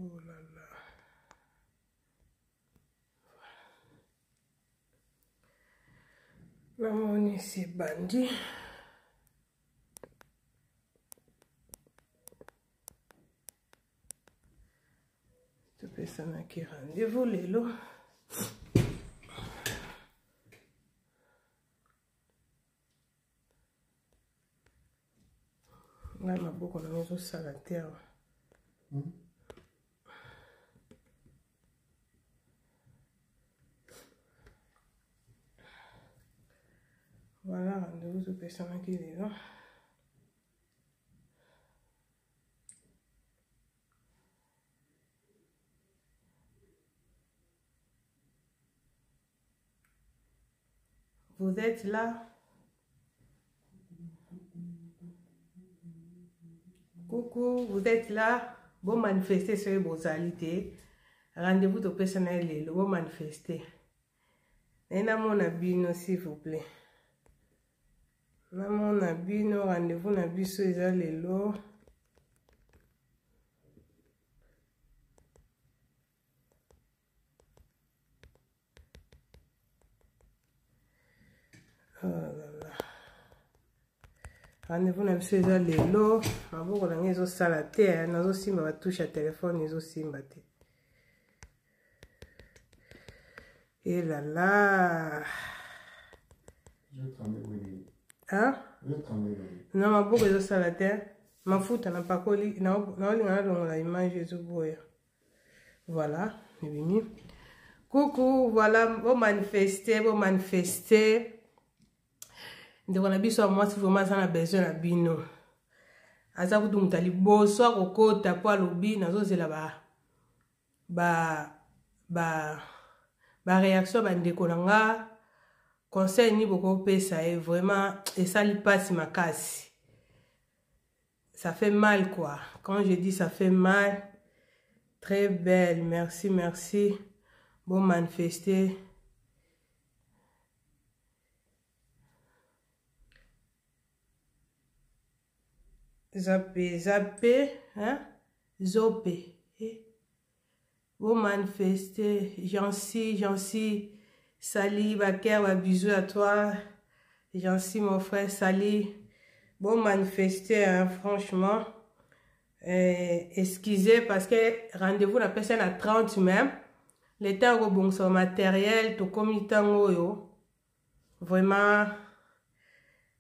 Oh là là. Namoni esi ebandi. Topesanaki rendez-vous lelo. Ngai maboko na ngai ezosala te awa. Voilà, rendez-vous topesanaki lelo. Vous êtes là? Coucou, vous êtes là? Bon manifester soki bozali te. Rendez-vous topesana ye lelo, bon manifester. Naye namona bino s'il vous plaît. Namona bino, rendez-vous na biso eza lelo. Oh là là. Rendez-vous na biso eza lelo. Maboko na ngai ezosala te, nazosimba batouche ya telefone ezosimba te. Et là là. Hein? Na maboko ezosala te. Mafuta napakoli, naolinga nalongola image ezoboya. Voilà, ebimi. Coucou, voilà, bo manifester, bo manifester. Ndeko na biso ya mwasi vraiment aza na besoin na bino. Aza kutu moto ya liboso akokota mpo alobi nazozela ba ba ba ba réaction ya bandeko na nga, conseil nini bokopesa ye. Vraiment esali mpasi makasi, ça fait mal quoi. Quand je dis ça fait mal. Très belle, merci, merci. Bon manifester. Zape, zape, hein? Zope. Eh? Bon manifester. Jancy, Jancy. Sali, Baker, ba bisous à toi. Jancy, mon frère, Sali. Bon manifester, hein, franchement. Excusez parce que rendez-vous na pesa na 30 même. Le temps kobongisa matériel, tokomi ntango oyo. Vraiment,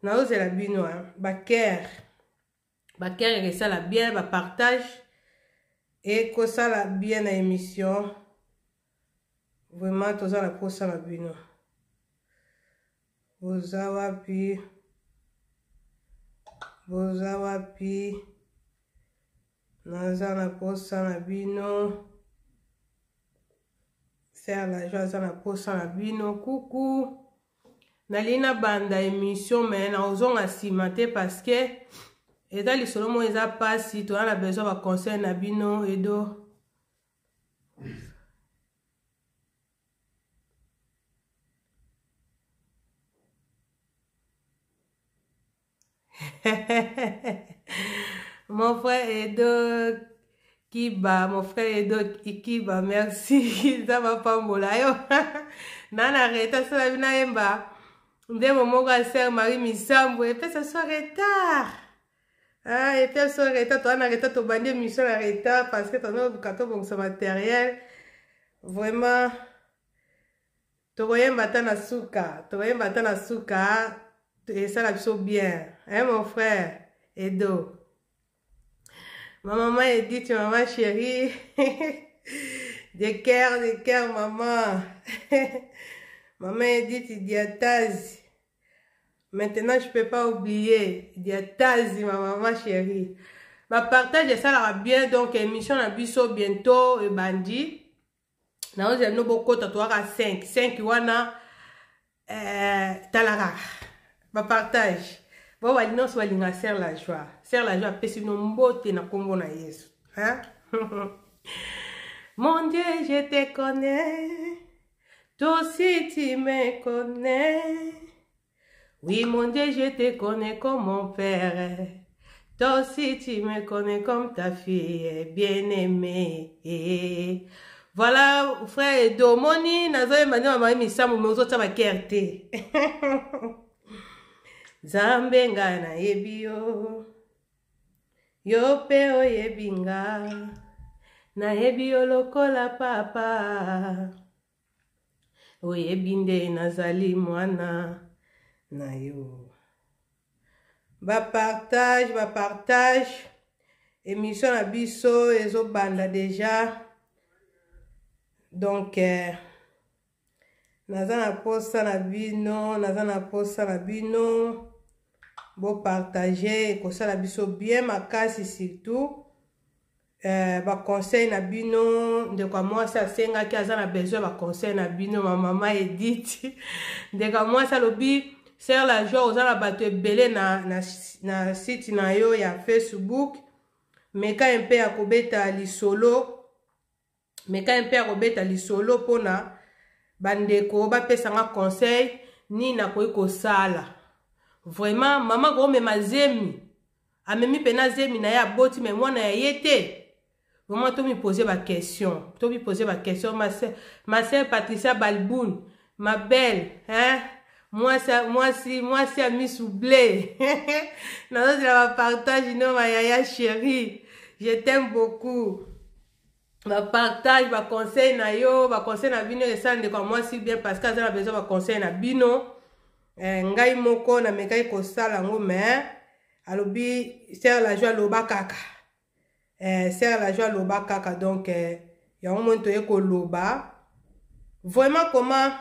nazozela bino, hein. Baker. Baker esala bien, ba partage ekosala bien na émission. Vraiment toza na posa na bino. Boza wapi? Boza wapi? Naza na posa na bino. Sœur la joie aza na posa na bino. Coucou. Nalingi nabanda émission mais nakozonga nsima te parce que eza lisolo moko eza mpasi, toza na besoin ba conseil na bino. Edo mon frère Edo Kiba, mon frère Edo Kiba, merci. Nzambe apambola yo. Na retard sala bino yemba. Nzembo moko ya sœur Marie Misambo epesa so retard. Ah, epesa so retard, toza na retard, tobandi émission na retard parce que tozoluka tobongisa matériel. Vraiment tokoyemba ata na suka, tokoyemba ata na suka, esala biso bien. Hein, mon frère Edo. Ma maman Edith, maman chérie. De cœur, de cœur, maman. Maman Edith Diatazi. Maintenant, je peux pas oublier Diatazi, ma maman chérie. Ba partage esalaka bien, donc émission na biso bientôt ebandi. Naozela bino bokota, toyaka 5 5 wana. Tala kaka bapartage bo bali nyonso balinga Sœur la Joie. Sœur la Joie apesi bino mbote na nkombo na Yesu, hein? Mon Dieu, je te connais, toi aussi tu me connais. Oui, mon Dieu, je te connais comme mon père. Toi aussi tu me connais comme ta fille bien-aimée. Voilà frère Edo, omoni nazoyemba nde mamai misambo me ozotia bakere te. Nzambe nga nayebi yo, yo mpe oyebi nga, nayebi yo lokola papa, oyebi nde nazali mwana na yo. Bapartage, bapartage, émission na biso ezobanda déjà. Donc naza na posa na bino, naza na posa na bino bopartage, ekosala biso bien makasi, surtout baconseil na bino. Ndeko ya mwasi asengaki, aza na besoin ya baconseil na bino. Ma mama Edith, ndeko ya mwasi alobi: "Sœur La Joie, oza na bato ebele na site na yo ya Facebook, meka mpe ya kobeta lisolo, meka mpe ya kobeta lisolo mpona bandeko bapesanga conseil nini nakoki kosala." Vraiment, mama komema zemi, amemi mpena zemi na ye, aboti, me mwana ya ye te. Vraiment, tomipose baquestion, tomipose baquestion. Ma sœur Patricia Balboun, ma belle, hein? Mwasi, mwasi, mwasi ya misu bleu, nazozela bapartage no. Mayaya chéri, je t'aime beaucoup. Bapartage, baconseil na yo, baconseil na bino esala ndeko ya mwasi bien, parce que aza na besoin baconseil na bino. Ngai moko namekaki kosala yango, mais alobi: "Sœur La Joie, aloba kaka." Sœur La Joie, aloba kaka. Donc yango moni toye koloba vraiment comment.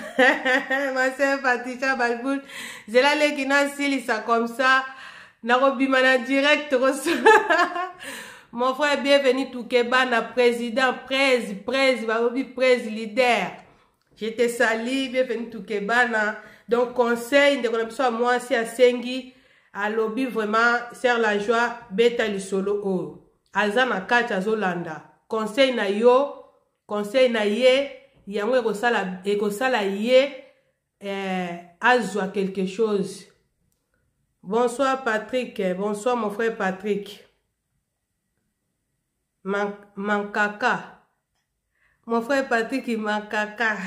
Ma sœur Patricia Balboul, zela leki nasilisa, comme ça nakobima na direct. Mon frère, bienvenu Tukebana, président, prese, prese, balobi prese leader, je te salue, bienvenu Tukebana. Donc conseil, ndeko na biso ya mwasi asengi, alobi: "Vraiment, sœur La Joie, beta lisolo oyo." Aza na kati, azolanda conseil na yo, conseil na ye, yango ekosala ye azwa quelque chose. Bonsoir Patrick, bonsoir mon frère Patrick Mankaka, mon frère Patrick Mankaka,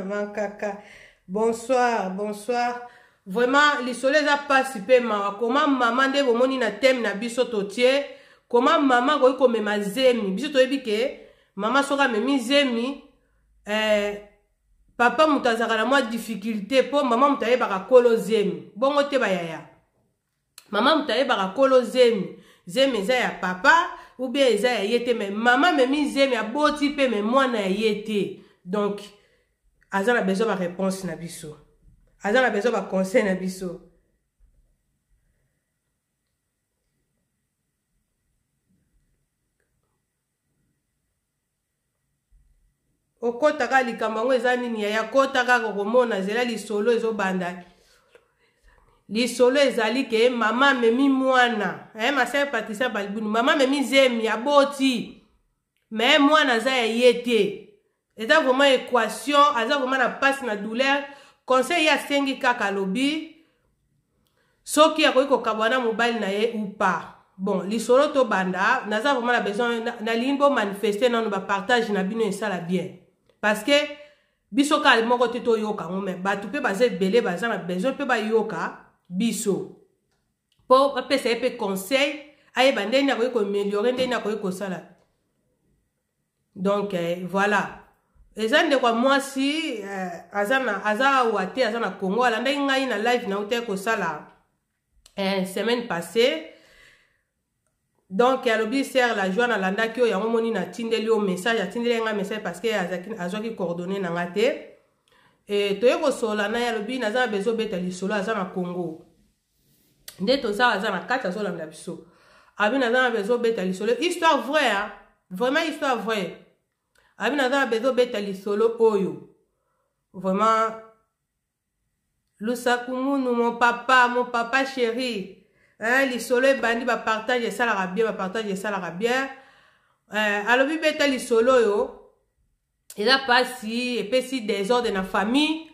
Mankaka, bonsoir, bonsoir. Vraiment, lisolo eza mpasi mpe mawa. Koma mama nde bomoni na thème na biso totie, koma mama akoki komema zemi. Biso toyebi ke mama soki amemi zemi, papa moto azalaka na mwa difficulté, mpo mama moto ayebaka kolo zemi. Bongo te, bayaya, mama moto ayebaka kolo zemi, zemi eza ya papa ou bien eza ya ye te. Me mama amemi zemi, aboti mpe, me mwana ya ye te. Donc aza na besoin baréponse na biso, aza na besoin baconseil na biso. Okota kaka, likambo yango eza nini yaya? Kota kaka, komona zela lisolo ezobanda. Lisolo ezali ke mama amemi mwana, ma sœur Patricia Balibuni, mama amemi zemi, aboti, me mwana aza ya ye te. Eza vraiment équation, aza vraiment na mpasi na douleur. Conseil ye asengi kaka, alobi soki akoki kokabwa na mobali na ye ou pas. Bon, lisolo tobanda, naza vraiment na besoin, nalingi bomanifeste nano, bapartage na bino esala bien, parce que biso kaka moko te toyoka yango, me bato mpe baza ebele, baza na besoin mpe bayoka biso mpo bapesa ye mpe conseil, ayeba ndenge akoki koaméliorer, ndenge akoki kosala. Donc voilà, eza ndeko ya mwasi, aza awa te, aza na Congo. Alandaki ngai na live nauti kosala semaine passée. Donc alobi: "Sœur La Joie, nalandaki oyo, yango moni natindeli yo message." Atindeli nga message parce que azwaki coordonné na nga te. Toye kosolola na ye, alobi: "Naza na besoin obeta lisolo." Aza na Congo nde toza, aza na kati, azolanda biso. Abi: "Naza na besoin obeta lisolo." Histoire vraie, hein? Vraiment histoire vraie. Abi: "Naza na besoin obeta lisolo oyo." Vraiment, Lusakumunu, mon papa, mon papa chéri, hein, lisolo ebandi, bapartage esalaka bien, bapartage esalaka bien. Alobi: "Beta lisolo oyo, eza mpasi, epesi désordre na famille."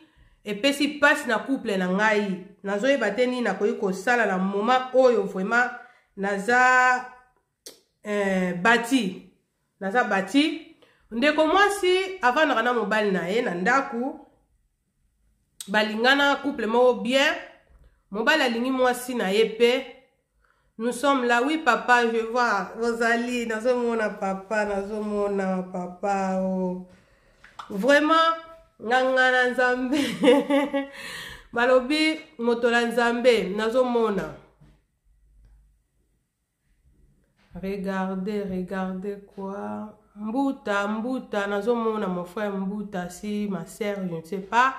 Epesi mpasi na couple na ngai. Nazoyeba te nini nakoki kosala na moment oyo. Vraiment naza bati, naza bati. Ndeko mwasi avandaka na mobali na ye na ndako, balingana, couple moko bien. Mobali alingi mwasi na ye mpe. Nous sommes là, oui papa, je vois Rosalie, nazomona papa, nazomona papa. Oh. Vraiment nganga na Nzambe, balobi moto na Nzambe, nazomona. Regardez, regardez quoi? Mbuta, Mbuta, nazomona mon frère Mbuta, si ma sœur, je ne sais pas.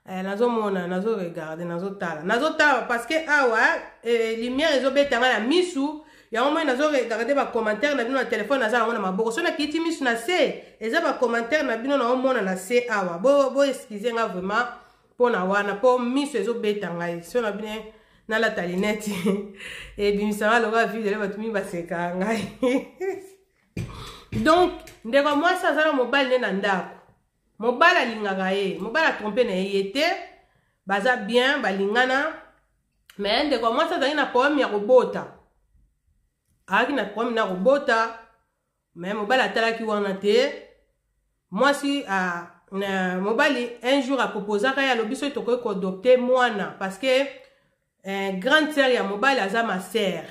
Nazomona, nazo regarde, nazotala, nazotala parce que awa lumière ezobetanga na misu yango. Moi nazo regarde bacommentaire na bino na telefone, naza yango na maboko. So nakiti misu na se, eza bacommentaire na bino naomona na se awa. Bo excuse nga vraiment mpona wana, mpo miso ezobeta ngai. So na bino nalata lunettes, ebimisanga lokola videle, bato mingi basekaka ngai. Donc ndeko mwasi aza na mobali nde na ndako. Mobali alingaka ye, mobali atrompe na ye ye te, baza bien, balingana. Mais ndeko mwasi azalaki na problème ya kobota, azalaki na problème na kobota, mais mobali atalaki wana te. Mwasi na mobali, un jour aproposaka ye, alobi soki tokoki koadopter mwana, parce que grande sœur ya mobali aza ma sœur.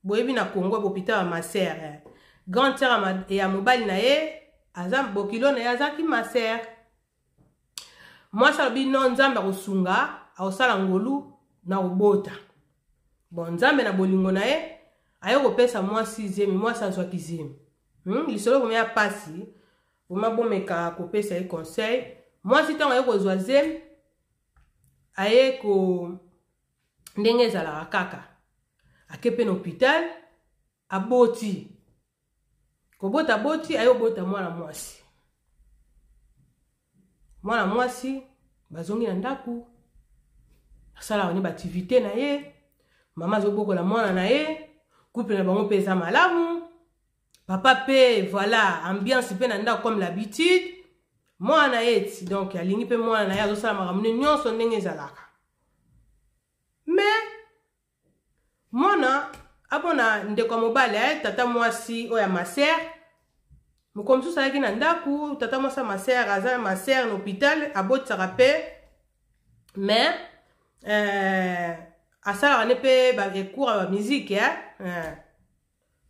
Boyebi na Congo bopita ya ma sœur eh. Grande sœur ya mobali na ye aza bokilo na ye, azalaki ma sœur. Mwasi alobi non, Nzambe akosunga, akosala ngolu na kobota. Bon, Nzambe na bolingo na ye aye kopesa mwasi zemi. Mwasi azwaki zemi. Lisolo vraiment ya pasi, vraiment bomeka kopesa ye conseil. Mwasi ntango aye kozwa zemi, aye ko ndenge ezalaka kaka, ake mpe na hôpital, aboti. Kobota, aboti, aye obota mwana mwasi. Mwana mwasi bazongi na ndako, asalaka ne baactivité na ye, mama azobokola mwana na ye, couple na bango mpe eza malamu, papa mpe, voilà, ambiance mpe na ndako comme l'habitude. Mwana na ye ti donc alingi mpe mwana na ye, azosala makambo nde nyonso ndenge ezalaka. Mais mwana abona ndeko ya mobali, tata mwasi oyo ya ma sœur, mokolo mosusu ayaki na ndako. Tata mwasi ya ma sœur aza ma sœur na hôpital, abotisaka mpe, mais asalaka ne mpe bacours ya bamusique,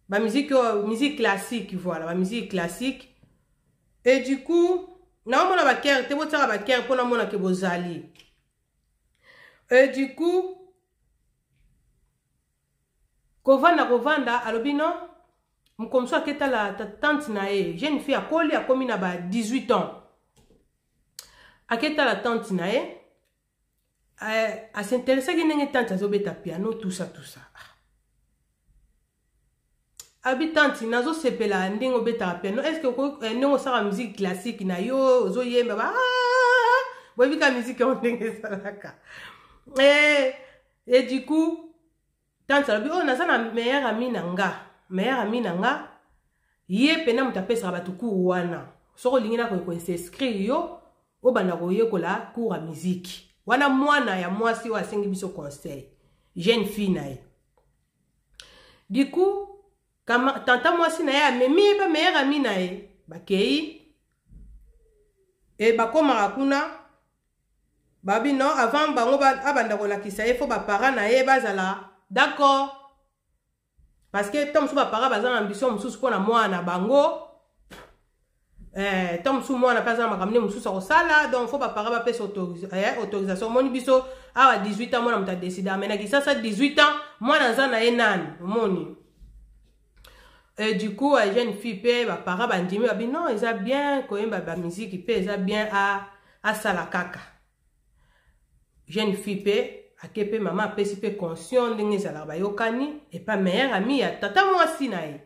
bamusique oyo, musique classique, voilà, bamusique classique. Et du coup naomona bacœur te, botiaka bacœur mpo namona ke bozali. Et du coup kovanda kovanda, alobi non, mokolo mosusu aketala tante na ye. Jeune fille akoli, akomi na ba 18 ans, aketala tante na ye, as'intéressaki ndenge tante azobeta piano, tout ça, tout ça. Abi: "Tante, nazosepela ndenge obetaka piano. Est ce que ndenge osalaka musique classique na yo, ozoyemba ba, boyebi ka musique yango ndenge esalaka?" Et du coup tante alobi: "Oyo naza na meilleur ami na nga, meilleur ami na nga, ye mpena moto apesaka bato cours wana. Soki olingi, nakoki koinscrire yo, obanda koyekola cours ya musique wana." Mwana ya mwasi oyo asengi biso conseil, jeune fille na ye. Du coup tanta mwasi na ye amemi ye mpe meilleur ami na ye, bakei e bakomaka kuna. Babi non, avant bango abanda kolakisa ye, faut baparent na ye bazala d'accord, parce que ntango mosusu baparent baza na ambition mosusu mpona mwana na bango. Ntango mosusu mwana mpe aza na makambo nde mosusu akosala, donc faut baparent bapesa autorisation. Omoni biso awa, 18 ans mwana moto adécida, mais na Kisasa 18 ans mwana aza na ye nani, omoni. Et du coup jeune fille mpe baparent bandimi, babi non, eza bien koyemba bamusique mpe eza bien, asala kaka. Jeune fille mpe ake mpe, mama apesi mpe conscient ndenge ezalaka, bayokani epa meilleur ami ya tata mwasi na ye.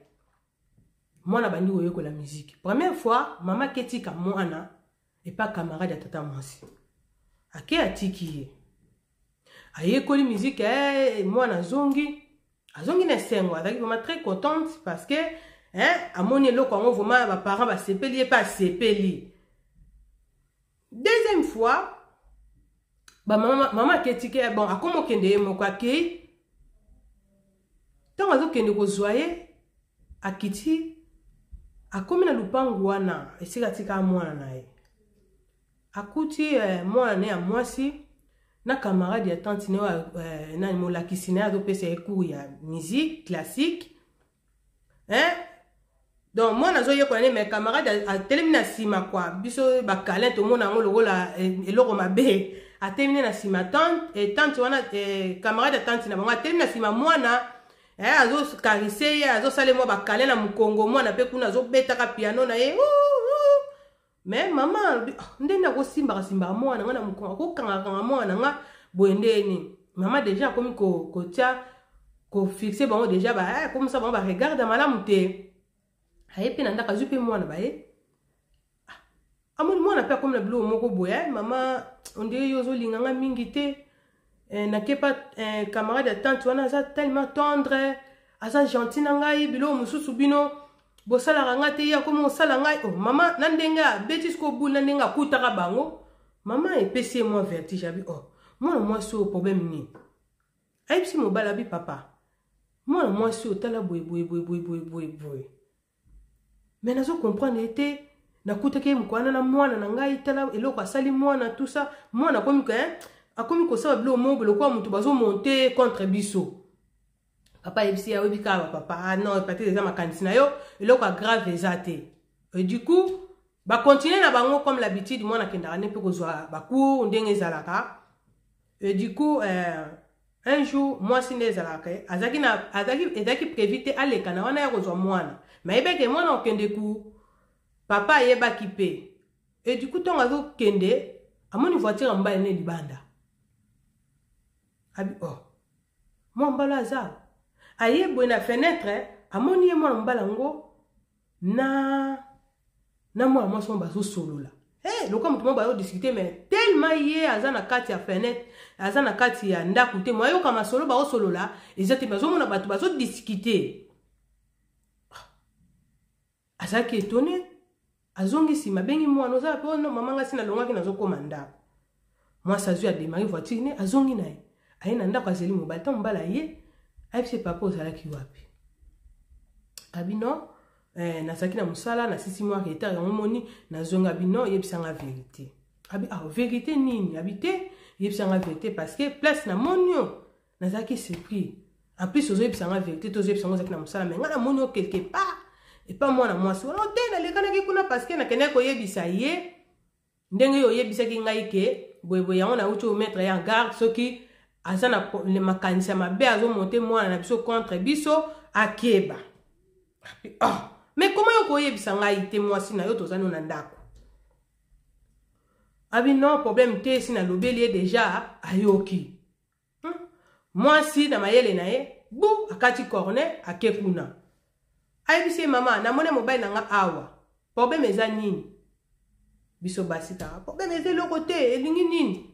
Mwana bandi koyekola musique. Première fois mama aketika mwana epa camarade ya tata mwasi, ake atiki ye, ayekoli musique. Mwana azongi, azongi na esengo, azalaki vraiment très contente parce que hein, amoni eloko yango, vraiment baparent basepeli, ye mpe asepeli. Deuxième fois Bamama, mama aketike, bon, akoma okende ye moko, akei. Ntango azokende kozwa ye, akiti, akomi na lupangu wana esika atika mwana na ye, akuti mwana na ye ya mwasi na camarade ya tante na ye, nani, molakisi na ye, azopesa ye cours ya musique classique, hein. Donc mwana azoyekola ne, mais camarade atelemi na nsima kua. Biso bakalin tomona yango lokola eloko mabe. Atelemi ne na nsima tante wana, camarade ya tante na bango atelemi na nsima mwana, azocaresser ye, azosala mwa bakalin na mokongo. Mwana mpe kuna azobetaka piano na ye. Mais mama alobi: "Oh, ndenge akosimbaka simbaka mwana nga na mokongo, akokangakanga mwana nga boye ndeni?" Mama déjà akomi kotia, kofixer bango déjà, akomisa bango baregarde ya malamu te. Aye mpe na ndako, azwi mpe mwana baye, amoni mwana mpe akomi na biloko moko boye: "Mama, on dirait yo ozolinga nga mingi te. Nakepa camarade ya tante wana aza tellement tendre, aza gentil na ngai, biloko mosusu bino bosalaka nga te, ye akomi kosala ngai." Oh, mama na ndenge abeti siko buli na ndenge akutaka bango, mama epesi ye mwa vertige. Abi: "Oh, mwana mwasi oyo, problème nini?" Ayebisi mobali, abi: "Papa, mwana mwasi oyo, tala boye boye boye boye boye boye boye, mais nazo comprendre ye te. Nakutaki ye moko wana na mwana na ngai, tala eloko asali mwana, tout ça. Mwana akomi kosala biloko moko lokola moto bazomonter contre biso." Papa ayebisi ye: "Ayebi kaka bapapa. Ah non, peut-être eza makanisi na yo, eloko ya grave eza te." Et du coup bacontinuer na bango comme l'habitude. Mwana akendaka nde mpe kozwa bacours ndenge ezalaka. Et du coup un jour, mwasi nde ezalaka, azalaki na azalaki ezalaki prévu te aleka na wana ya kozwa mwana, mais ayebaki mwana okende ku papa, ayebaki mpe. Et du coup, ntongo azokende, amoni voiture ya mobali ne libanda. Abi: "Oh, mwa mobali aza." Aye boye na fenêtre, amoni ye mwana mobali yango na mwana mwasi oyo bazosolola. Hey, lokola moto moko bazodiscuter, mais tellement ye aza na kati ya fenêtre, aza na kati ya ndako te, mo ayoka masolo bazosolola eza te, bazomona bato bazodiscuter. Azalaki étonné. Azongi nsima, abengi mwana: "Oza mpe ono mama?" "Nga si nalongwaki, nazokóma ndako." Mwasi azwi, adémarrer voiture ne, azongi na ye. Aye na ndako, azeli mobali. Ntango mobali aye, ayebisi: "Papa, ozalaki wapi?" Abi: "Non, nazalaki na mosala, nasisi mwa retard, yango moni nazongi." Abi: "Non, yebisanga vérité." Abi: "Ah, vérité nini?" Abi: "Te, yebisanga vérité, parce que place namoni yo, nazalaki surpris. En plus ozoyebisanga vérité te, ozoyebisanga ozalaki na mosala, mais ngai namoni yo quelque part epa mwana mwasi wana te. Nalekanaki kuna parce que nakendaki koyebisa ye ndenge oyo oyebisaki ngai ke boyeboye, yango nauti omettre ye en garde. Soki aza na makanisi ya mabe, azomonter mwana na biso contre biso, akeba." "Oh, mais koma yo koyebisa ngai te? Mwasi na yo, toza no na ndako." Abi: "Non, problème te, esi nalobeli ye déjà, ayoki." Mwasi na mayele na ye bu akati corner, ake kuna, ayebisi ye: "Mama, namoni mobali na nga awa, problème eza nini?" Biso basi kaka, problème eza eloko te, elingi nini?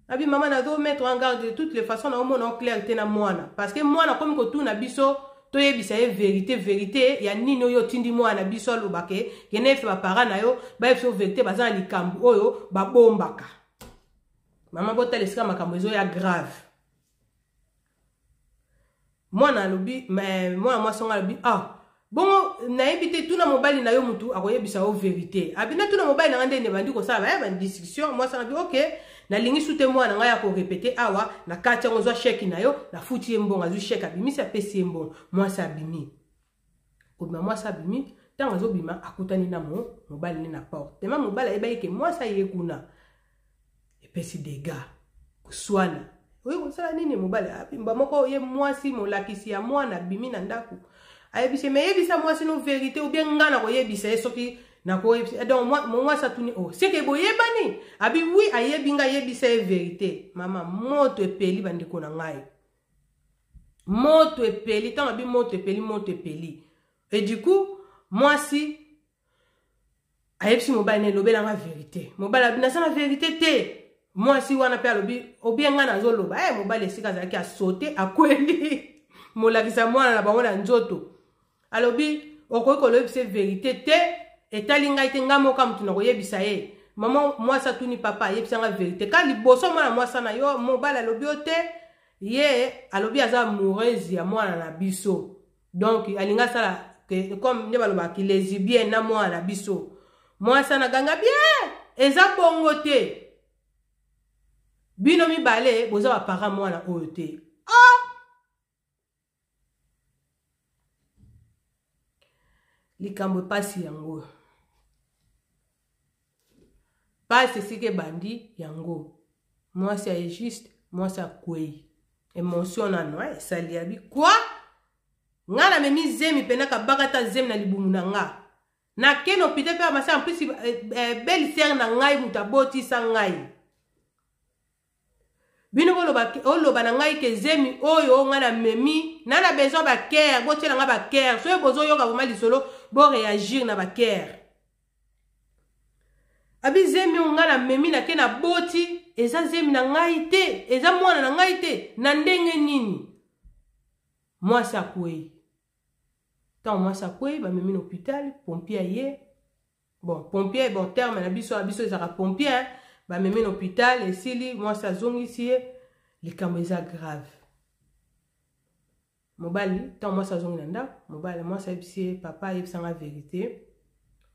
Abi: "Mama, nazomettre en garde. De toutes les façons, naomona o clair te na mwana, parce que mwana akomi kotuna biso toyebisa ye vérité. Vérité ya nini oyo otindi mwana biso alobake? Kende efe baparent na yo, bayebisa yo vérité, baza na likambo oyo babombaka." Mama, botala esika makambo ezoya grave. Mwana alobi, mwana mwasi wango alobi: "Ah bongo, nayebi te, tuna mobali na yo, mutu akoyebisa yo vérité." Abi: "Natuna mobali na nga ndenge bandi kosala baya badiscussion?" Mwasi abi: "Ok, nalingi su te mwana ngai ya korépéter awa na kati yango. Ozwa chèque na yo, nafuti ye mbongo." Azwi chèque, abimisi, apesi ye mbongo. Mwasi abimi kobima. Mwasi abimi. Ntango azobima, akutani na mobali nde na porte. Tema mobali ayebaki ke mwasi aye kuna, epesi dega, koswana. Oyo kosala nini? Mobali mba moko ye mwasi, molakisi ya mwana, abimi na ndako, ayebisi: "Mais yebisa mwasi no vérité, ou bien nga na koyebisa ye soki nakoyebisa." Donc mwasi atuni: "Oh, seke boyebani?" Abi: "Oui, ayebi nga, ayebisa ye vérité." Mama, moto epeli. Bandeko na ngai, moto epeli. Ntango abi moto epeli, moto epeli. Et du coup mwasi ayebisi mobali na: "Elobelanga vérité." Mobali abi: "Naza na vérité te." Mwasi wana mpe alobi: "Obie ngai nazoloba." Mobali esika azalaki asote, akweli molakisa mwana na bango na nzoto. Alobi: "Okoki kolobisa vérité te, etali ngai te, ngai moko mutu na koyebisa ye." Mama mwasi atuni papa, ayebisanga verité ka liboso. Mwana mwasi na yo mobali alobi yo te, ye alobi aza amoureuse ya mwana na biso, donc alingi asala comme nde balobaka lesbienne na mwana na biso. Mwasi anaganga bien, eza bongo te, bino mibale boza baparent mwana oyo te. Ah! Likambo epasi yango, pasi esika ebandi yango. Mwasi aye juste, mwasi akwei, émotion nano esali yabi kwa nga namemi zemi mpena kabaka ta zemi na libumu na nga, nakende hôpital mpe bamasa. En plus, belle sœur na ngai moto abotisa ngai. Bino boloba, oloba na ngai ke zemi oyo ngai namemi na besoin bacœur, botiela ngai bacœur. Soki bozoyoka vraiment lisolo, boréagir na bacœur. Abi zemi oyo ngai namemi, nake naboti, eza zemi na ngai te, eza mwana na ngai te. Na ndenge nini? Mwasi akwei. Ntango mwasi akwei, bamemi na hôpital, pompier aye. Bon, pompier, bon, terme na biso ya biso ezalaka pompier. Bamemi na hôpital, esili, mwasi azongisi ye. Likambo eza grave. Mobali, ntango mwasi azongi na ndako, mobali mwasi ayebisi ye: "Papa, ayebisanga verité,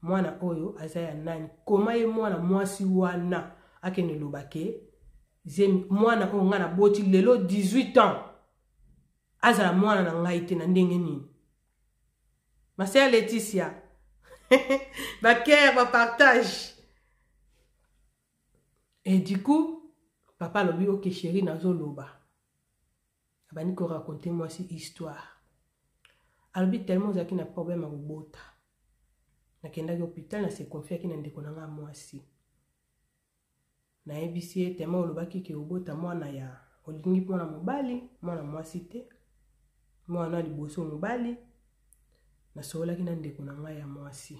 mwana oyo aza ya nani?" Koma ye mwana mwasi wana akende loba ke zemi mwana oyo ngai naboti lelo 18 ans azala mwana na ngai te, na ndenge nini? Ma sœur Laetitia, bacœur, bapartage. Et du coup, papa alobi: "Ok chéri, nazoloba." Abandi koraconter mwasi histoire. Alobi: "Tellement ozalaki na problème ya kobota, nakendaki hôpital, nase confiaki na ndeko na ngai mwasi, nayebisi ye tellement olobaki ke obota mwana ya olingi mwana mobali, mwana mwasi te, mwana ya liboso mobali. Nasololaki na ndeko na ngai ya mwasi,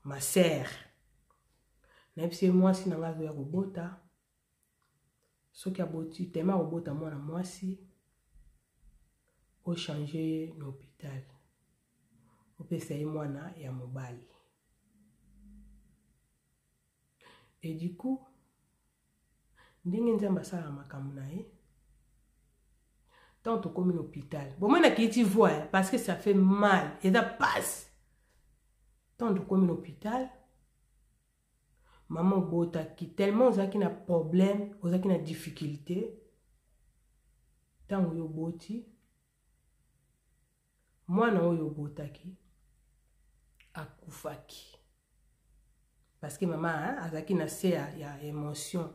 ma sœur, nayebisi ye mwasi na ngai azoya kobota, soki aboti, tema akobota mwana mwasi, ochange ye na hôpital, opesa ye mwana ya mobali." Et du coup, ndenge Nzambe asalaka makambo na ye, ntango tokómi na hôpital, bomoi nakiti voix parce que ça fait mal, eza passe. Ntango tokómi na hôpital, mama obotaki, tellement ozalaki na problème, ozalaki na difficulté, ntango oyo oboti mwana oyo obotaki akufaki, parce que mama azalaki na se ya émotion.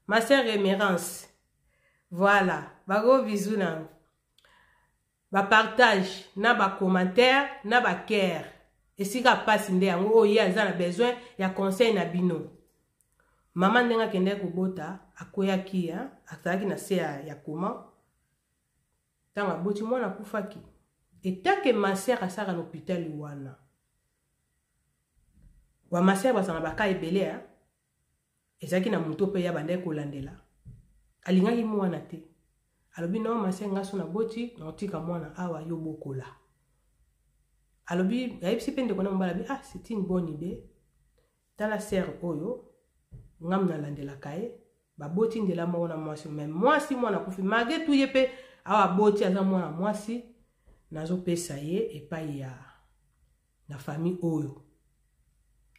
Ma sœur Émérance, voilà, bago bisou na bapartage na bacommentaire na bacœur. Esika mpasi nde yango oyo, ye aza na besoin ya conseil na bino. Mama, ndenge akendaki kobota, akweyaki, azalaki na se ya coma. Ntango aboti, mwana akufaki. Etake ma sœur asalaka na hôpital wana, bama sœur bazala na baka ebele. Ezalaki na moto mpe ya bandaki kolandela, alingaki mwana te. Alobi: "No, ma sœur, nga so naboti, naotika mwana awa, yo bokola." Alobi, ayebisi mpe ndeko na mobali, abi: "Ah, c'est une bonne idée. Tala sœur oyo ngamu nalandelaka ye, baboti nzela moko na mwasi, mais mwasi mwana akufi. Malgré tout, ye mpe awa aboti, aza mwana mwasi, nazopesa ye epai ya na famille oyo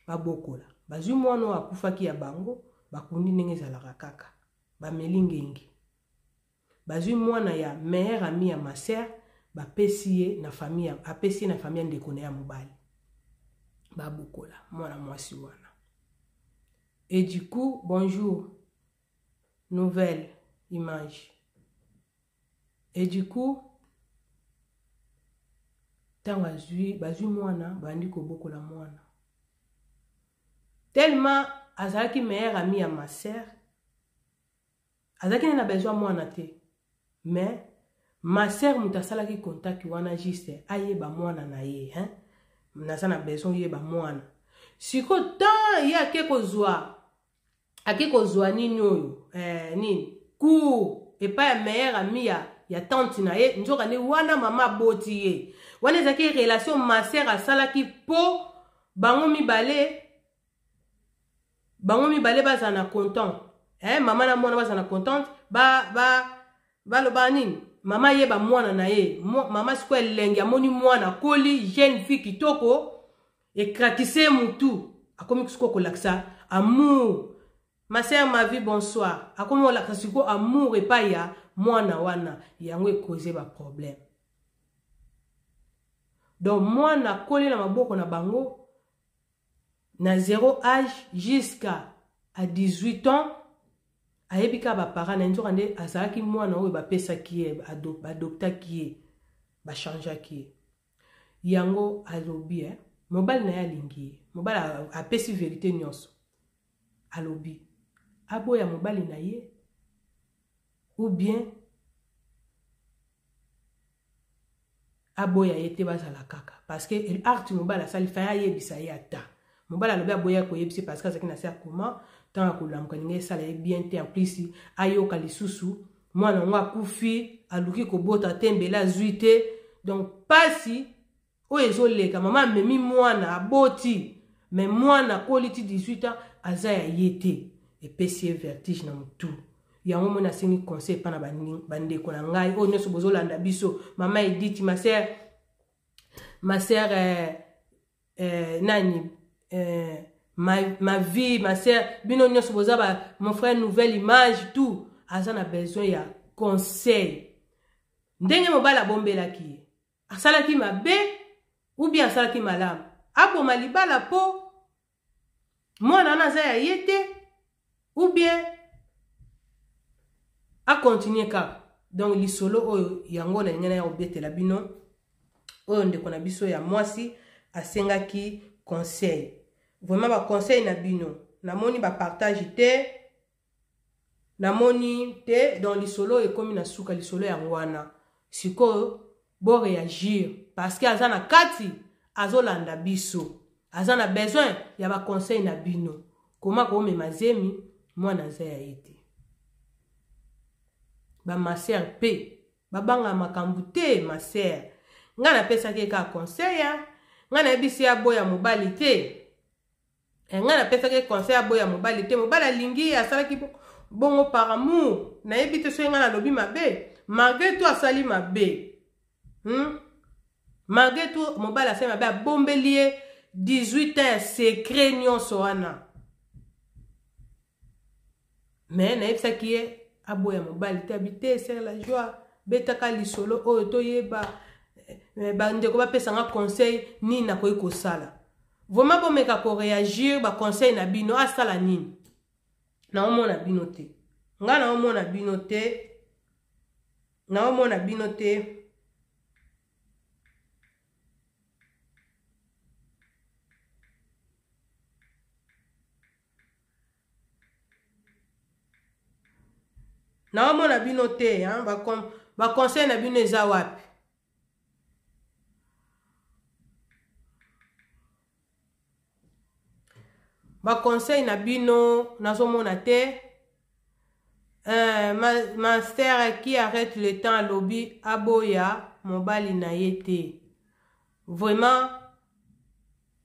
babokola." Bazwi mwana oyo akufaki ya bango, bakundi ndenge ezalaka kaka, bameli ngenge. Bazwi mwana ya meilleur ami ya ma sœur, bapesi ye na famille, apesi ye na famille ya ndeko na ya mobali, babokola mwana mwasi wana. Et du coup, bonjour, nouvelle image. Et du coup, ntango azwi, bazwi mwana, bandi kobokola mwana. Tellement azalaki meilleur ami ya ma sœur, azalaki nde na besoin mwana te, mais ma sœur moto asalaki contact wana, juste ayeba mwana na ye, hein? Naza na besoin oyeba mwana. Sikoyo, tant ye ake kozwa nini oyo, nini, cours epai ya meilleur ami ya tante na ye, nzoka nde wana mama aboti ye wana, ezalaki relation ma sœur asalaki mpo bango mibale bango mibale bazala na content eh, mama na mwana bazala na contente ba, ba, baloba nini mama ayeba mwana na ye mama sikoyo elengi amoni mwana akoli jeune fille kitoko ekrakise mutu akomi sikoyo kolakisa amour. Ma sœur ma vie bonsoir. Akomi kolakisa sikoyo amour epai ya mwana wana yango ekoze ba problème. Donc mwana akoli na maboko na bango na zero age jusqu'à à 18 ans ayebi kaka baparent na ye nzoka nde azalaki mwana oyo bapesaki ye baadoptaki ye bachangeaki ye yango alobi eh, mobali na ye alingi ye mobali apesi verite nyonso alobi aboya mobali na ye ou bien aboya ye te bazala kaka parce que art mobali asali fin ayebisa ye ata mobali alobi aboya koyebisa parce que azalaki na se ya koma ntango akolamuka ninga esala ye bien te en plus ayoka lisusu mwana yango akufi aluki kobota te mbele azwi te donc pasi oyo ezoleka mama amemi mwana aboti me mwana akoli ti 18 ans aza ya ye te epesi ye vertige na motu yango moni asengi conseil epa na bandeko na ngai oyo nyonso bozolanda biso mama edith ma sœur ma sœur eh, eh, nani eh, ma, ma vie ma sœur bino nyonso boza ba mon frère nouvelle image tout aza na besoin ya conseil ndenge mobali abombelaki ye asalaki mabe ou bien asalaki malamu aboma libala mpo mwana wana aza ya ye te ou bien akontinue kaka donc lisolo oyo yango nalingi naya kobetela bino oyo ndeko na biso ya mwasi asengaki conseil vraiment baconseil na bino namoni bapartage te namoni te donc lisolo oyo ekomi na suka lisolo yango wana sikoyo bo réagir parce que aza na kati azolanda biso aza na besoin ya baconseil na bino koma komema zemi mwana aza ya ye te bamaser mpe babanga makambo te maser ngai napesaki ye kaka conseil ya ngai nayebisi ye aboya mobali te Eh, ngai napesaki ye conseil aboya mobali te mobali alingi ye asalaki bongo par amour nayebi te soki ngai nalobi mabe malgré tout asali mabe hmm? malgré tout mobali asali mabe abombeli ye 18 ans ya secret nyonso wana me nayebisaki ye aboya mobali te abi te ser la joie betaka lisolo oyo toyeba eh, bandeko bapesa nga conseil nini nakoki kosala vraiment bomeka koreagir baconseil na bino asala nini naomona bino te nga naomona bino te naomona bino te naomona bino te hein? Baconseil ba na bino eza wapi? Baconseil na bino nazomona te. Euh, ma, ma sœur qui arrête le temps alobi aboya mobali na ye te vraiment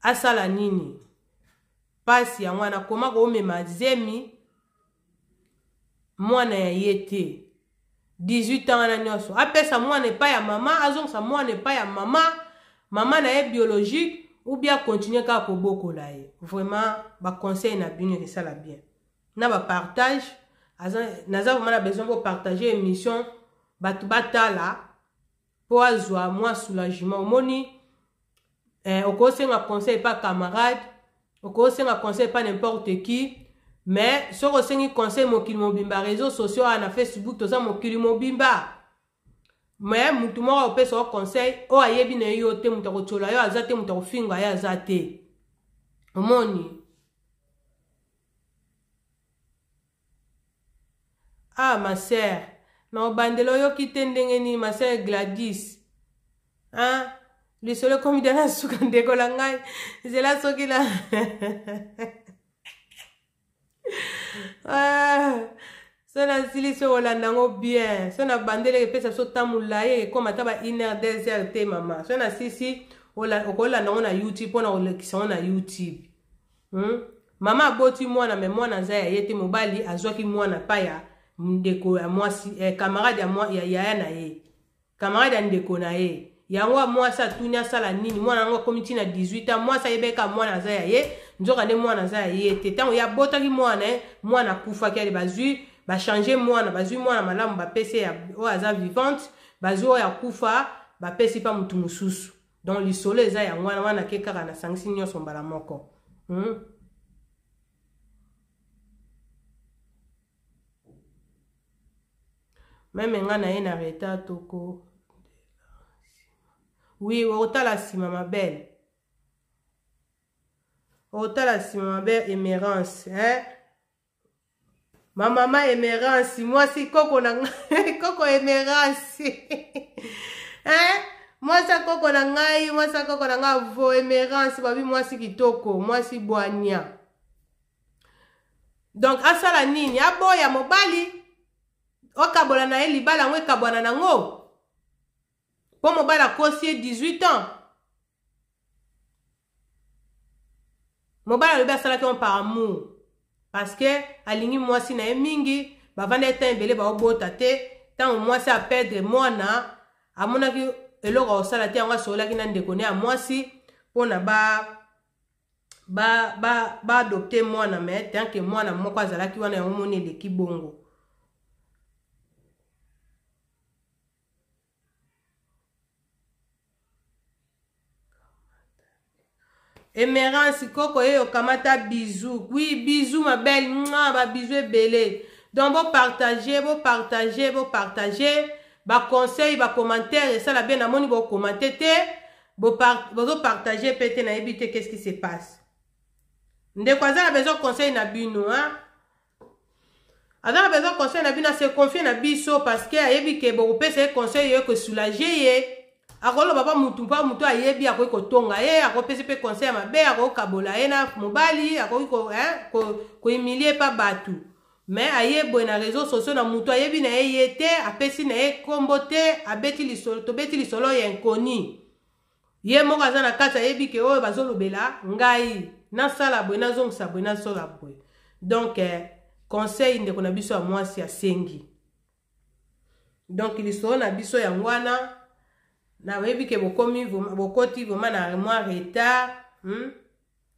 asala nini pasi yango wana koma komema zemi mwana ya ye te 18 ans wana nyonso apesa mwana epai ya mama azongisa mwana epai ya mama mama na ye biologique ou bien akontinue kaka kobokola ye vraiment baconseil na bino ekesala bien na bapartage naza vraiment na besoin bopartage émission bato batala mpo azwa mwa soulagement omoni eh, okosenga conseil epa camarade okosenga conseil epa n'importe qui mais soki osengi conseil mokili mobimba réseau sociaux awa na facebook toza mokili mobimba mais mutu moko akopesa yo conseil oyo ayebi na ye yo te moto akotyola yo aza te moto akofinga ye aza te omoni Ah ma sœur, na obandela oyoki te ndenge nini ma sœur Gladys? Hein? Lisolo ekomi da na suka ndeko na ngai. Zela soki na ah, so nasilisi okolanda yango bien so na bandeli epesa biso ntango molai ekoma ata ba 1 heure 2 heures te mama so nasilisi. Okolanda yango na YouTube mpona kolekisa yango na YouTube. Mama aboti mwana, me mwana aza ya ye te. Mobali azwaki mwana pa ya ndeko ya mwasi, camarade ya yaya na ye, camarade ya ndeko na ye. Yango mwasi atuni asala nini. Mwana yango akomi ntina 18 ans. Mwasi ayebeka mwana aza ya ye, nzoka nde mwana aza ya ye te. Ntango ye abotaki mwana, mwana akufaki. Ale, bazwi, bachange mwana, bazwi mwana malamu, bapesi oyo aza vivante, bazwi oyo akufa, bapesi mpa motu mosusu. Donc lisolo eza yango wana. Wana ke kaka nasangisi nyonso mbala moko. Même nga na ye na retard. Toko, oui, otala nsima, ma belle, otala nsima, ma belle Émérance, hein? Ma mama Émérance, mwasi koko na ngai, koko Émérance, hein? Mwasi ya koko na ngai, mwasi ya koko na ngai, vo Émérance babi, mwasi kitoko, mwasi bwania. Donc asala nini? Aboya mobali, okabola na ye libala yango, ekabwana nango, mpo mobali akosi ye 18 ans. Mobali alobi asalaki yango par amour, parce que alingi mwasi na ye mingi. Bavanda ye temps ebele, baobota te. Ntango mwasi aperdre mwana, amonaki eloko akosala te. Yango asololaki na ndeko ne ya mwasi mpona ba baadopte ba, ba mwana. Mais tant que mwana moko azalaki wana, yango moni eleki bongo. Emerance koko ye okamata bisou. Oui, bisou, ma belle. Mwa babisou ebele. Donc bopartage, bopartage, bopartage. Baconseil, bacommentaire esala bien. Namoni bokommente te, bozopartage mpe te. Nayebi te qu'est-ce qui se passe. Ndeko aza na besoin conseil na bino, hein? Aza na besoin conseil na bino, ase confie na biso parce que ayebi ke bokopesa ye conseil, ye kosoulage ye. Akoloba pa mutu, mpa mutu ayebi, akoki kotonga ye, akopesa mpe conseil ya mabe, akokabola ye na mobali, akoki kohumilie ko pa bato. Mais aye boye na réseau sociaux, na mutu ayebi na ye ye te, apesi na ye nkombo te, abeti lisolo, tobeti lisolo ya inconnu. Ye moko aza na kati, ayebi ke oyo bazolobela ngai, nasala boye, nazongisa boye, nasala boye. Donc conseil ndeko na biso ya mwasi asengi. Donc lisolo na biso yango wana. Nayebi ke bokomi, bokoti vraiment na mwa retard?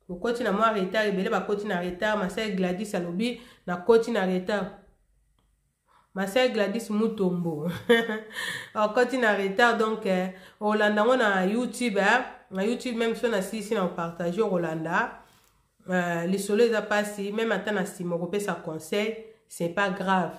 Bokoti na mwa retard, ebele bakoti na retard. Ma sœur Gladys alobi nakoti na retard. Ma sœur Gladys Mutombo okoti na retard. Donc olanda yango na YouTube, eh? Na YouTube, même so nasilisi na kopartage, okolanda. Lisolo eza mpasi. Même ata na nsima okopesa conseil, c'est pas grave.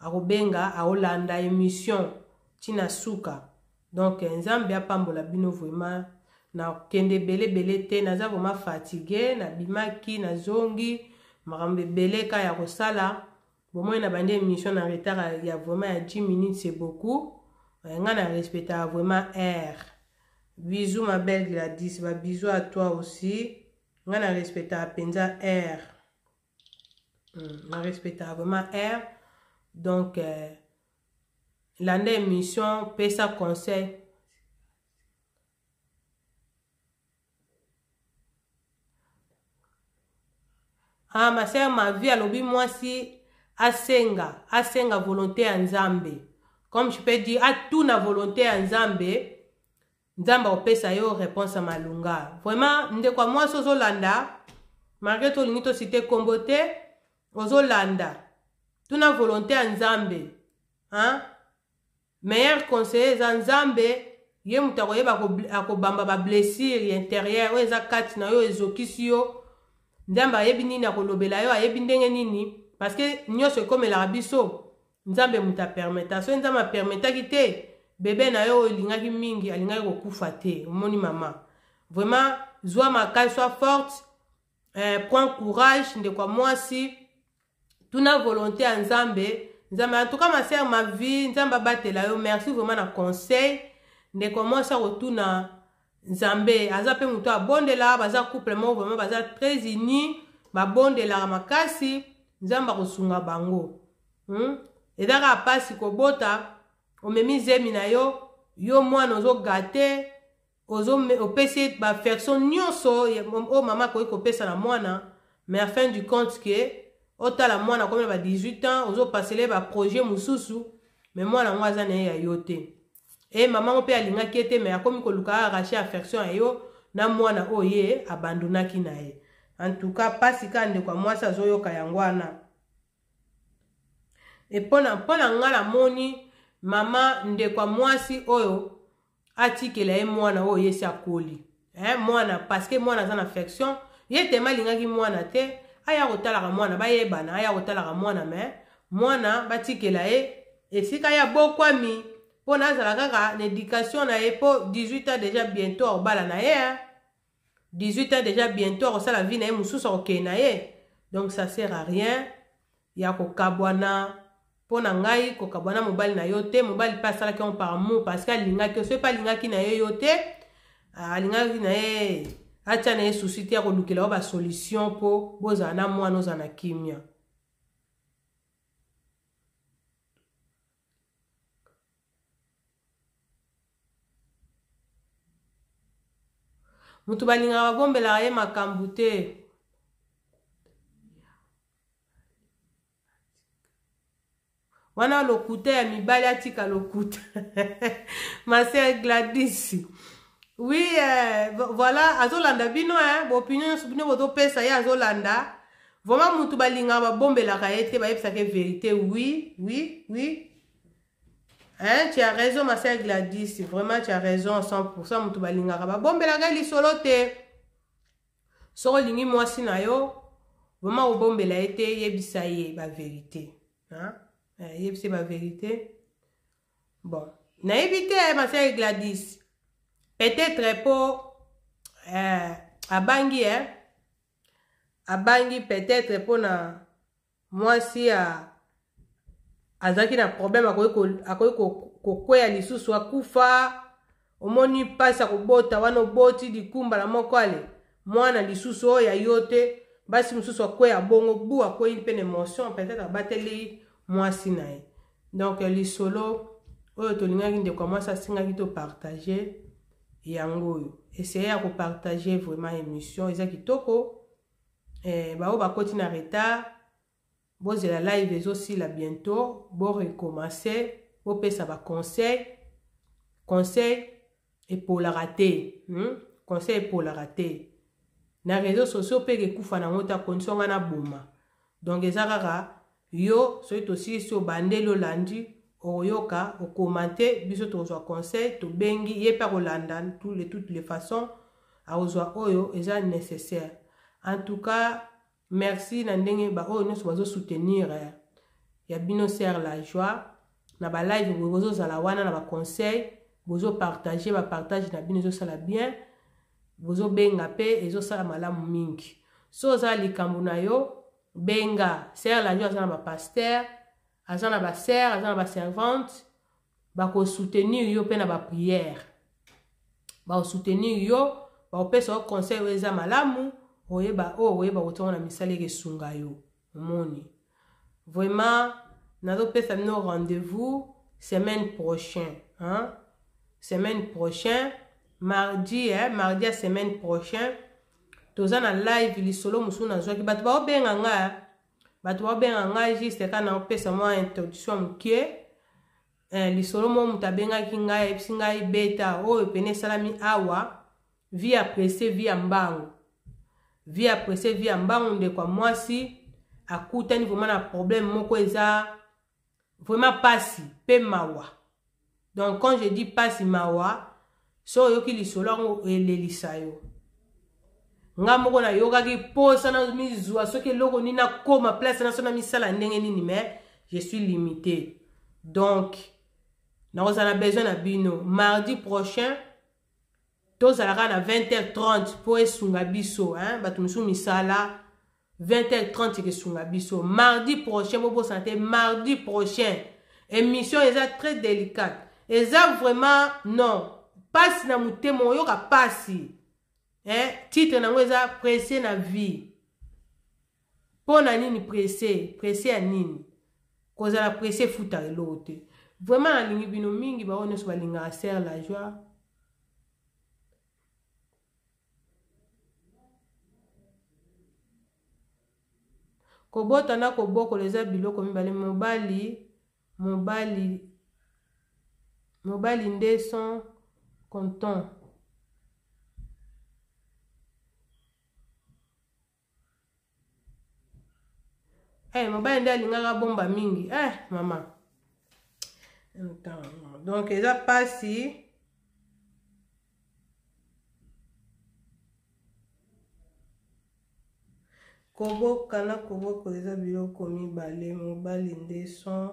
Akobenga, aolanda émission ntina suka. Donc Nzambe apambola bino vraiment. Nakende ebele ebele te, naza vraiment fatigué. Nabimaki, nazongi, makambo ebele ka ya kosala. Bomoi na bandi émission na retard ya vraiment ya 10 minutes, c'est beaucoup. Nga na respectaka vraiment heure. Bisous, ma belle Gladys, ba bisous à toi aussi. Nga na respectaka mpenza heure, na respectaka vraiment heure. Donc landa émission, pesa conseil. Ah, ma sœur Mavi alobi mwasi asenga, asenga volonté ya Nzambe. Comme je peux dire, atuna volonté ya Nzambe, Nzambe akopesa yo réponse ya malunga. Vraiment, ndeko ya mwasi ozolanda, malgré tolingi tosite nkombo te, ozolanda, tuna volonté ya Nzambe, hein? Meilleur conseiller eza Nzambe. Ye moto akoyeba akobamba bablessure ya intérieur oyo eza kati na yo, ezokisi yo. Nzambe ayebi nini akolobela yo, ayebi ndenge nini, parce que nyonso ekomelaka biso, Nzambe moto apermeta. Soki Nzambe apermetaki te, bebe na yo oyo olingaki mingi alingaki kokufa te. Omoni, mama, vraiment zwa makasi, sois forte, prends courage, ndeko ya mwasi, tuna volonté ya Nzambe. Nzambe, en tout cas, ma sœur, ma vie, Nzambe abatela yo. Merci vraiment na conseil. Ndeko mwasi akotuna Nzambe, aza mpe moto abondela. Baza couple moko vraiment baza très uni, babondelaka makasi. Nzambe akosunga bango? Eza kaka mpasi kobota, omemi zemi na yo, yo mwana ozogate. Opesi ye baaffection nyonso oyo mama akoki kopesa na mwana, mais à fin du compte ke otala mwana akomi na ba 18 ans, ozopasele baprojet mosusu, mais mwana yango aza na ye ya yo te. E mama ngo mpe alingaki ye te, mais akomi koluka arrache affection ya yo na mwana oyo ye abandonaki na ye. En tout cas, mpasi kaka ndeko ya mwasi azoyoka yango wana. E mpona nga namoni mama ndeko ya mwasi oyo atikela ye mwana oyo ye si akoli, eh, mwana, parce que mwana aza na affection. Ye tema alingaki mwana te, aya kotalaka mwana, bayebana, aya kotalaka mwana, mais mwana batikela ye esika ya bokwami mpo na azala kaka na éducation na ye, mpo 18 ans déjà, bientôt akobala na ye, hein? 18 ans déjà, bientôt akosala vie na ye mosusu, akokende na ye. Donc ça sert à rien ya kokabwana. Mpo na ngai, kokabwana mobali na yo te. Mobali mpe asalaki yango par amour, parce que alingaki yo. Soki mpe alingaki na ye yo te, alingaki na ye atia na ye susi te ya kolukela yo basolution mpo bozala na mwana, ozala na kimia. Moto balingaka babombelaka ye makambo te. Wana lokuta ya mibali, atika lokuta. Ma sœur Gladys, oui, voilà, azolanda bino, hein, baopinion nyonso bino bozopesa ye, azolanda. Vraiment, mutu balingaka babombelaka ye te, bayebisaka ye vérité. Oui, hein, tu as raison, ma sœur Gladys, vraiment tu as raison 100%. Mutu balingaka babombelaka ye lisolo te. Soki olingi mwasi na yo vraiment, obombela ye te, yebisa ye bavérité, hein? Yebisa ye bavérité. Bon, nayebi te, ma sœur Gladys, peut-être po abangi, abangi peut-être mpona mwasi ya azalaki na problème, akoki kokweya lisusu, akufa. Omoni mpasi ya kobota wana, oboti likumba na moko, ale mwana lisusu oyo ya yo te. Basi mosusu akweya bongo, bu akwei mpe na émotion, peut-être abateli mwasi na ye. Donc lisolo oyo tolingaki, ndeko ya mwasi asengaki topartage yango oyo. Essaye ya kopartage vraiment, émission eza kitoko. Baoyo bakoti na retard, bozela live ezosila bientôt, borecommence, bopesa baconseil. Conseil epolaka te, Conseil epolaka te na réseau sociaux mpe ekufa nango te, acondition nga na boma. Donc eza kaka yo, soki tosilisi, obandeli, olandi, okoyoka, okomante, biso tokozwa conseil, tobengi ye mpe akolanda. Toutes les façons akozwa oyo eza nécessaire. En tout cas, merci na ndenge baoyo nyonso bazosoutenir ya bino sœur La Joie na balive boye. Bozozala wana na baconseil, bozopartage, bapartage na bino ezosala bien, bozobenga mpe ezosala malamu mingi. So oza likambo na yo, benga sœur La Joie. Aza na bapasteur, aza na basœur, aza na baservante, bakosoutenir yo mpe na baprière, bakosoutenir yo, bakopesa yo conseil oyo eza malamu, oyeba oyo oyeba kotiango na misala, ekesunga yo. Omoni, vraiment nazopesa bino rendez-vous semaine prochaine, hein? Semaine prochaine mardi, mardi ya semaine prochaine toza na live. Lisolo mosusu nazwaki, bato baobenga nga, bato baobenga ngai, juste kaka naopesa mwa introduction moke. Lisolo moko moto abengaki ngai, ayebisi ngai beta oyo pene esalami awa. Vie ya presse, vie ya mbangu, vie ya presse, vie ya mbangu. Ndeko ya mwasi akutani vraiment na problème moko eza vraiment pasi mpe mawa. Donc quand je dis pasi, mawa, so oyoki lisolo yango, elelisa yo. Nga moko nayokaki mposa na mizwa soki eloko nini, nakóma place na so na misala ndenge nini, mais je suis limité. Donc nakozala na besoin na bino mardi prochain, tozalaka na 20h30 mpo esunga biso, hein? Bato mosusu misala, 20h30 ekesunga biso mardi prochain. Bobosana te, mardi prochain émission eza très délicate, eza vraiment non pasi na motema, oyoka pasi, hein? Titre nango eza "Pressé na vie". Mpo na nini pressé? Pressé ya nini? Kozala pressé efutaka eloko te. Vraiment nalingi bino mingi, baoyo nyonso balingaka sœur La Joie. Kobota na kobokola eza biloko mibale. Mobali, mobali, mobali nde son content. Eh, mobali nde alingaka bomba mingi. Eh, mama. Donc eza pasi. Koboka na kobokola eza biloko mibale. Mobali nde son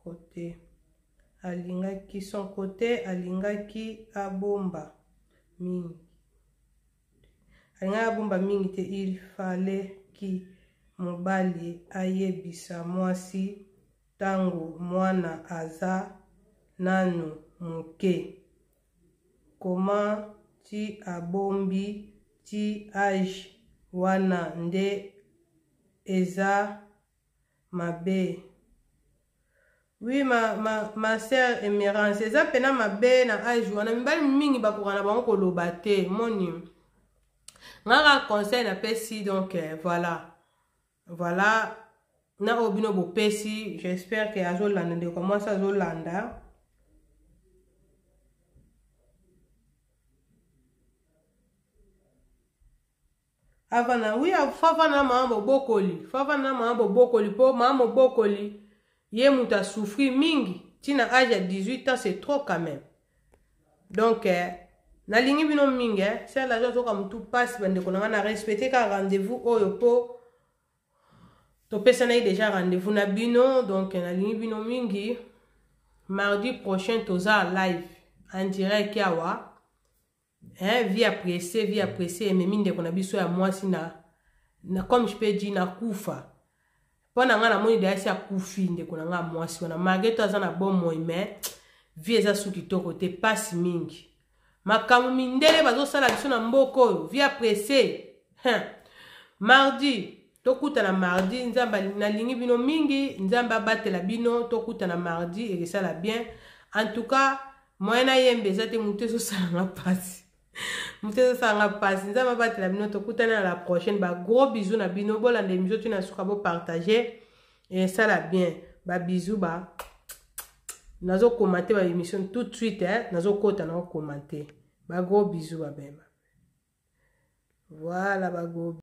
kote alingaki son kote alingaki abomba mingi alingaki abomba mingi te il fallait ki mobali ayebisa mwasi ntango mwana aza nanu moke Comment ti abombi ti age wana nde eza mabe. Oui ma, ma, ma sœur Emerance eza pena mabe na age wana mibali mingi bakoka na bango koloba te moni nga kaka conseil napesi donc eh, voilà voilà na oyo bino bopesi j'espère ke azolanda ndeko mwasi azolanda avana wi fo avanda na mama bobokoli fo avanda na mama bobokoli mpo mama mobokoli ye moto asouffrir mingi ntina age ya 18 ans c'est trop quand même donc eh, nalingi bino mingi eh. Sœur la azoka motu mpasi bandeko na ngai na respecte kaka rendez-vous oyo mpo topesanaki déjà rendez-vous na bino donc nalingi bino mingi mardi prochain toza live en direct awa hein, vie ya presse vie ya presse ememi ndeko na biso ya mwasi na, na comme je peux dire na kufa mpo na ngai namoni deja si akufi ndeko na ngai mwasi wana malgré to aza na bomoi mais vie eza su kitoko te pasi mingi makambo mindele bazosala biso na mboka oyo vie ya presse hein. Mardi tokutana mardi nzambe nalingi bino mingi nzambe abatela bino tokutana mardi ekesala bien en tout cas moyen nayemba eza te motu ezosala nga mpasi motu ezosala nga mpasi nzambe abatela bino tokutani na la prochaine ba gros bisous na bino bolanda émission ti na suka bopartage esala bien ba bisous ba nazokomante ba émission tout de suite eh, nazokota nakokomante ba gros bisous babema voilà ba gros.